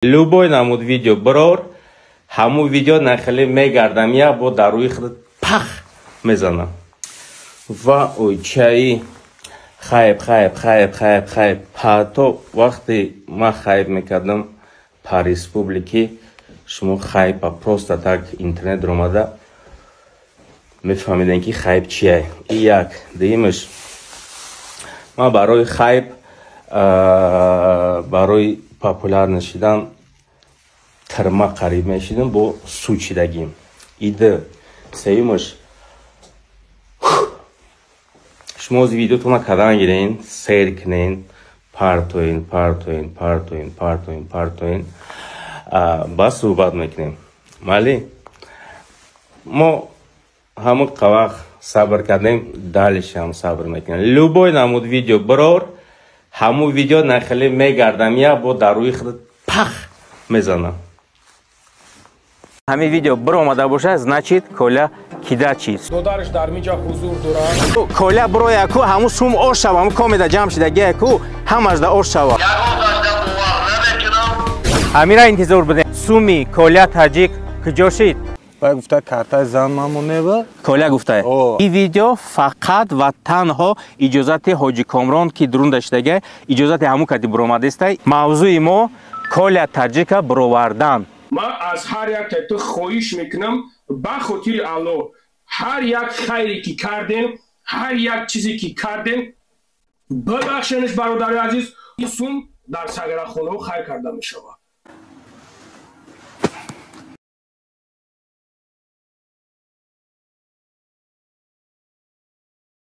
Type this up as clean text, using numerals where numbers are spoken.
Любой намуд видео бирор, ҳамун видео нахеле мегардам, як бор дар рӯи худат пах мезанам. Ва ойчаи хайб, хайб, хайб, хайб, хайб. Ҳатто вақте ман хайб мекардам по республике, шумо хайпа просто так интернет омада мефаҳмидем, ки хайп чие. И як. Дуюмаш, ман барои хайп, барои популяр нашидан тирма қариб мешидам бо сучидагим. И ду. Сеюмаш, шумо ози видеотона кадан гирен, сер кунен, партоен, партоен, партоен, партоен, партоен, бас суҳбат мекунем. Майли, мо ҳамон вақт сабр кардем, дальше ҳам сабр мекунем. Любой намуд видео бирор, ҳамун видео нахеле мегардам, як бор дар рӯи худат пах мезанам. Ҳамин видео биромада бошад, значит, Коля кида чиз. Додараш дар миҷа ҳузур дорад. Коля бироя ку, ҳамун сум ош шава, ҳамун комеда ҷамъ шидагия ку, ҳамаш да ош шава. Ҳамира интизор будем. Суми Коля таҷик куҷо шид? Вай гуфта, картаи зан мамонева. Коля гуфта. Ин видео фақат ва танҳо иҷозати Ҳоҷи Комрон, ки дурун даштага, иҷозати ҳамун кади биромадестай. Мавзӯи мо Коля таҷика бировардан. Ман аз ҳар як ту хоҳиш мекунам, ба хотири Аллоҳ, ҳар як хайре ки кардем, ҳар як чизе ки кардем, бибахшениш, бародари азиз. Сум дар сагарахонаҳо хайр карда мешавад.